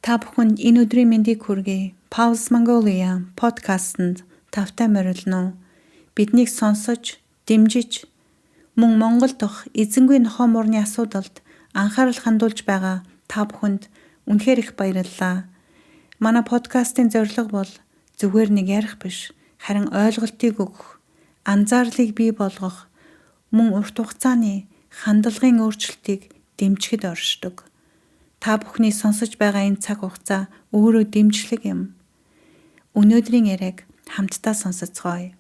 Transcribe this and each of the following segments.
Та бүхэнд энэ өдрийн мэндийг хүргэе. Pulse Mongolia подкастэнд тавтай морилно. Биднийг сонсож, дэмжиж, мөн Монгол дахь эзэнгүй нохой муурны асуудалд анхаарал хандуулж байгаа та бүхэнд үнэхээр их баярлалаа. Манай подкастын зорилго бол зүгээр нэг ярих биш, харин ойлголтыг өгөх, анзаарлыг бий болгох, мөн урт хугацааны хандлагын өөрчлөлтийг дэмжихэд оршдог. Та бүхний сонсож байгаа энэ цаг хугацаа өөрөө дэмжлэг юм. Өнөөдрийн яриаг хамтдаа сонсоцгоё.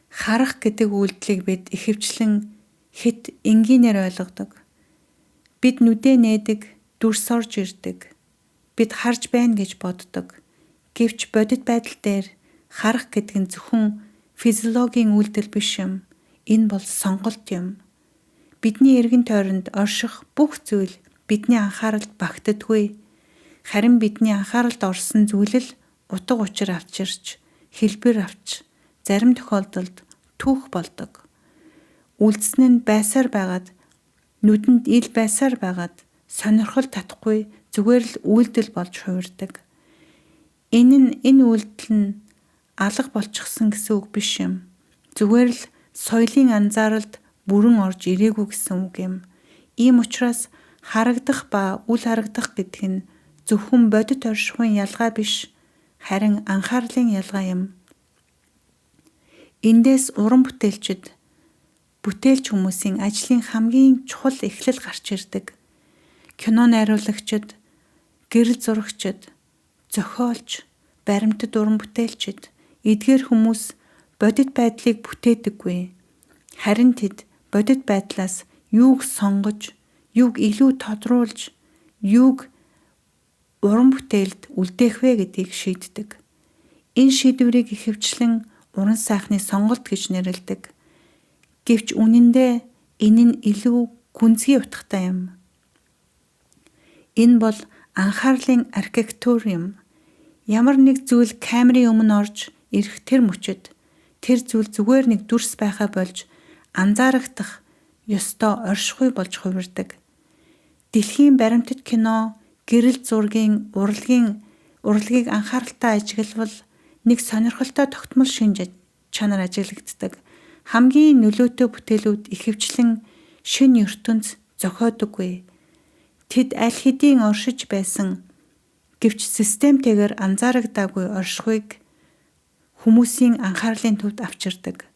Харах гэдэг үйлдэлийг бид ихэвчлэн хэт энгийнээр ойлгодог. Бид нүдээ нээдэг, дүрс орж ирдэг. Бид харж байна гэж боддог. Гэвч бодит байдал дээр харах гэдэг нь зөвхөн физиологийн үйлдэл биш юм. Энэ бол сонголт юм. Бидний эргэн тойронд орших бүх зүйл бидний анхааралд багтдаггүй. Харин бидний анхааралд орсон зүйл л утга учир авчирч, хэлбэр авч, зарим тохиолдолд түүх болдог. Үлдсэн нь байсаар байгаад, нүдэнд ил байсаар байгаад сонирхол татахгүй зүгээр л үйлдэл болж хувирдаг. Энэ нь энэ үйлдэл нь алга болчихсон гэсэн үг биш юм. Зүгээр л соёлын анзааралд бүрэн орж ирээгүй гэсэн үг юм. Ийм учраас харагдах ба үл харагдах гэдэг нь зөвхөн бодит оршихуйн ялгаа биш, харин анхаарлын ялгаа юм. Эндээс уран бүтээлчид, бүтээлч хүмүүсийн ажлын хамгийн чухал эхлэл гарч ирдэг. Кино найруулагчид, гэрэл зурагчид, зохиолч, баримтат уран бүтээлчид, эдгээр хүмүүс бодит байдлыг бүтээдэггүй. Харин тэд бодит байдлаас юуг сонгож, юуг илүү тодруулж, юуг уран бүтээлд үлдээх вэ гэдгийг шийддэг. Энэ шийдвэрийг ихэвчлэн уран сайхны сонголт гэж нэрлэдэг. Гэвч үнэндээ энэ нь илүү гүнзгий утгатай юм. Энэ бол анхаарлын архитектур юм. Ямар нэг зүйл камерын өмнө орж ирэх тэр мөчид тэр зүйл зүгээр нэг дүрс байхаа болж анзаарагдах ёстой оршихуй болж хувирдаг. Дэлхийн баримтат кино, гэрэл зургийн, урлагийг анхааралтай ажиглавал нэг сонирхолтой тогтмол шинж чанар ажиглагддаг. Хамгийн нөлөөтэй бүтээлүүд ихэвчлэн шинэ ертөнц зохиодоггүй. Тэд аль хэдийн оршиж байсан гэвч системтэйгээр анзаарагдаагүй оршихуйг хүмүүсийн анхаарлын төвд авчирдаг.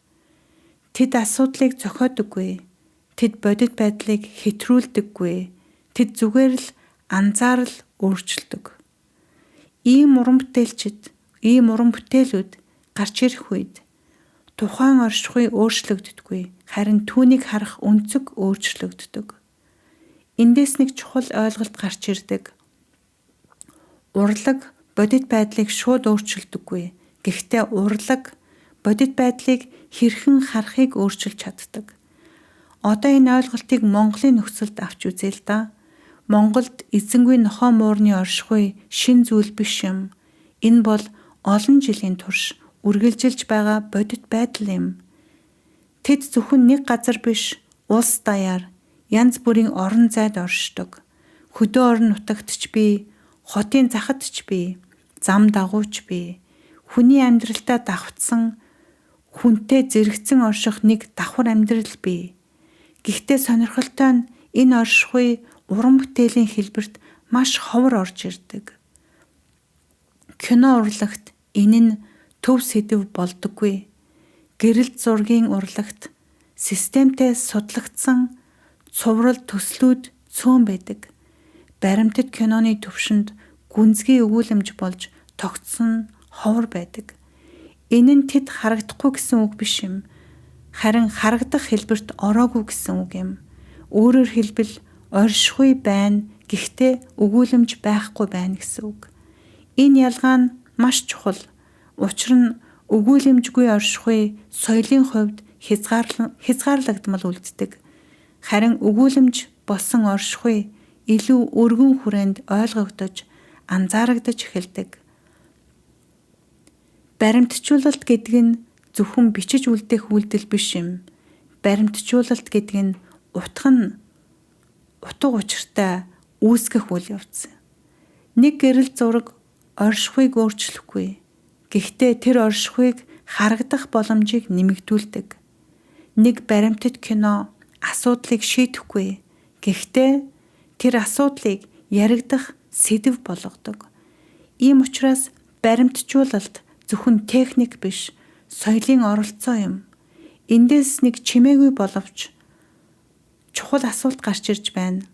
Тэд асуудлыг зохиодоггүй. Тэд бодит байдлыг хэтрүүлдэггүй. Тэд зүгээр л анзаарал өөрчилдөг. Ийм уран бүтээлчид, ийм уран бүтээлүүд гарч ирэх үед тухайн оршихуй өөрчлөгддөггүй, харин түүнийг харах өнцөг өөрчлөгддөг. Эндээс нэг чухал ойлголт гарч ирдэг. Урлаг бодит байдлыг шууд өөрчилдөггүй. Гэхдээ урлаг бодит байдлыг хэрхэн харахыг өөрчилж чаддаг. Одоо энэ ойлголтыг Монголын нөхцөлд авч үзье л да. Монголд эзэнгүй нохой муурны оршихуй шин зүйл биш юм. Энэ бол олон жилийн турш үргэлжилж байгаа бодит байдал юм. Тэд зөвхөн нэг газар биш, улс даяар янз бүрийн орон зайд оршдог. Хөдөө орон нутагт ч бий, хотын захад ч бий, зам дагууч бий. Хүний амьдралдаа давхцсан хүнтэй зэрэгцэн орших нэг давхар амьдрал бий. Гэхдээ сонирхолтой нь энэ оршихуй уран бүтээлийн хэлбэрт маш ховор орж ирдэг. Кино урлагт энэ нь төв сэдэв болдоггүй. Гэрэл зургийн урлагт системтэй судлагдсан цуврал төслүүд цөөн байдаг. Баримтат киноны төвшөнд гүнзгий өгүүлэмж болж тогтсон ховор байдаг. Энэ нь тэд харагдахгүй гэсэн үг биш юм. Харин харагдах хэлбэрт ороогүй гэсэн үг юм. Өөрөөр хэлбэл оршихуй байна, гэхдээ өгүүлэмж байхгүй байна гэсэн үг. Энэ ялгаа нь маш чухал. Учир нь өгүүлэмжгүй оршихуй соёлын хувьд хязгаарлагдмал үлддэг. Харин өгүүлэмж болсон оршихуй илүү өргөн хүрээнд ойлгогдож, анзаарагдаж эхэлдэг. Баримтчуулалт гэдэг нь зөвхөн бичиж үлдээх үйлдэл биш юм. Баримтчуулалт гэдэг нь утга нь утга учиртай үүсгэх үйл явц. Нэг гэрэл зураг оршихуйг өөрчлөхгүй. Гэхдээ тэр оршихуйг харагдах боломжийг нэмэгдүүлдэг. Нэг баримтат кино асуудлыг шийдэхгүй. Гэхдээ тэр асуудлыг яригдах сэдэв болгодог. Ийм учраас баримтжуулалт зөвхөн техник биш, соёлын оролцоо юм. Эндээс нэг чимээгүй боловч чухал асуулт гарч ирж байна.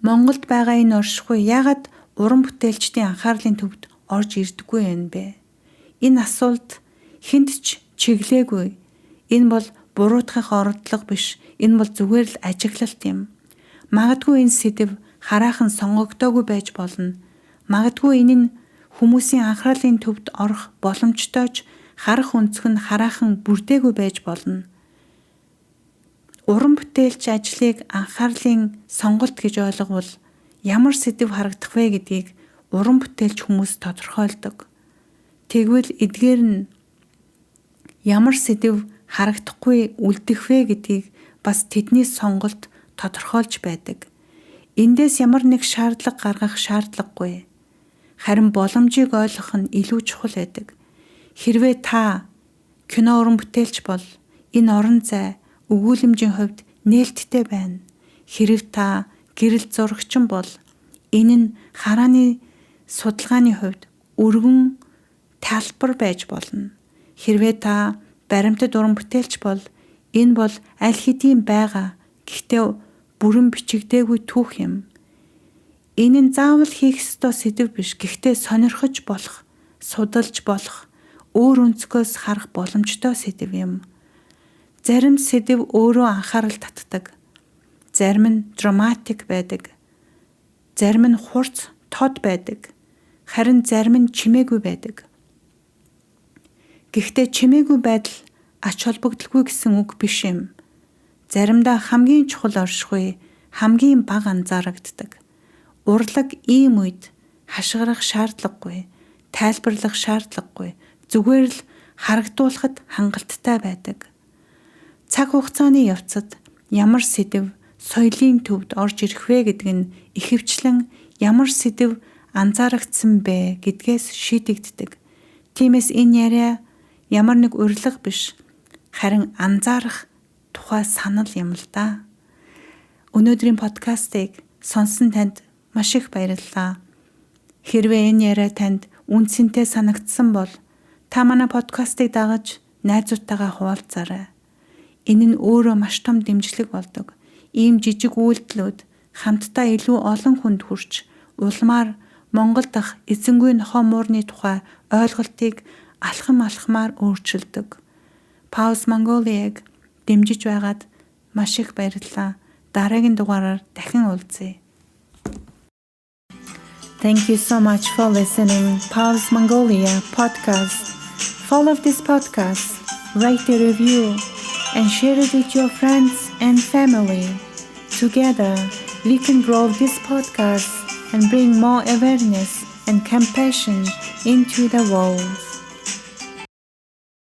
Монголд байгаа энэ оршихуй яагаад уран бүтээлчдийн анхаарлын төвд орж ирдэггүй юм бэ? Энэ асуулт хэнд ч чиглээгүй. Энэ бол буруутгах оролдлого биш. Энэ бол зүгээр л ажиглалт юм. Магадгүй энэ сэдэв хараахан сонгогдоогүй байж болно. Магадгүй энэ нь хүмүүсийн анхаарлын төвд орох боломжтой ч харах өнцөг нь хараахан бүрдээгүй байж болно. Уран бүтээлч ажлыг анхаарлын сонголт гэж ойлговол ямар сэдэв харагдах вэ гэдгийг уран бүтээлч хүмүүс тодорхойлдог. Тэгвэл эдгээр нь ямар сэдэв харагдахгүй үлдэх вэ гэдгийг бас тэдний сонголт тодорхойлж байдаг. Эндээс ямар нэг шаардлага гаргах шаардлагагүй. Харин боломжийг ойлгох нь илүү чухал байдаг. Хэрвээ та кино уран бүтээлч бол энэ орон зай өгүүлэмжийн хувьд нээлттэй байна. Хэрв та гэрэл зурагчин бол энэ нь харааны судалгааны хувьд өргөн талбар байж болно. Хэрвээ та баримтат уран бүтээлч бол энэ бол аль хэдийн байгаа, гэхдээ бүрэн бичигдээгүй түүх юм. Энэ нь заавал хийх ёстой сэдэв биш, гэхдээ сонирхож болох, судалж болох, өөр өнцгөөс харах боломжтой сэдэв юм. Зарим сэдэв өөрөө анхаарал татдаг. Зарим нь dramatic байдаг. Зарим нь хурц, тод байдаг. Харин зарим нь чимээгүй байдаг. Гэхдээ чимээгүй байдал ач холбогдолгүй гэсэн үг биш юм. Заримдаа хамгийн чухал оршихуй хамгийн бага анзаарагддаг. Урлаг ийм үед хашгирах шаардлагагүй, тайлбарлах шаардлагагүй, зүгээр л харагдуулахад хангалттай байдаг. Цаг хугацааны явцад ямар сэдэв соёлын төвд орж ирэх вэ гэдэг нь ихэвчлэн ямар сэдэв анзаарагдсан бэ гэдгээс шийдэгддэг. Тиймээс энэ яриа ямар нэг урилга биш, харин анзаарах тухай санал юм л да. Өнөөдрийн подкастыг сонссон танд маш их баярлалаа. Хэрвээ энэ яриа танд үнэ цэнтэй санагдсан бол та манай подкастыг дагаж найзуудтайгаа хуваалцаарай. Энэ нь өөрөө маш том дэмжлэг болдог. Ийм жижиг үйлдэлүүд хамтдаа илүү олон хүнд хүрч улмаар Монгол дахь эзэнгүй нохой муурны тухай ойлголтыг алхам алхмаар өөрчилдөг. Pause Mongolia-г дэмжиж байгаад маш их баярлалаа. Дараагийн дугаараар дахин уулзъя. Thank you so much for listening Pause Mongolia podcast. Follow this podcast, write a review, and share it with your friends and family. Together, we can grow this podcast and bring more awareness and compassion into the world.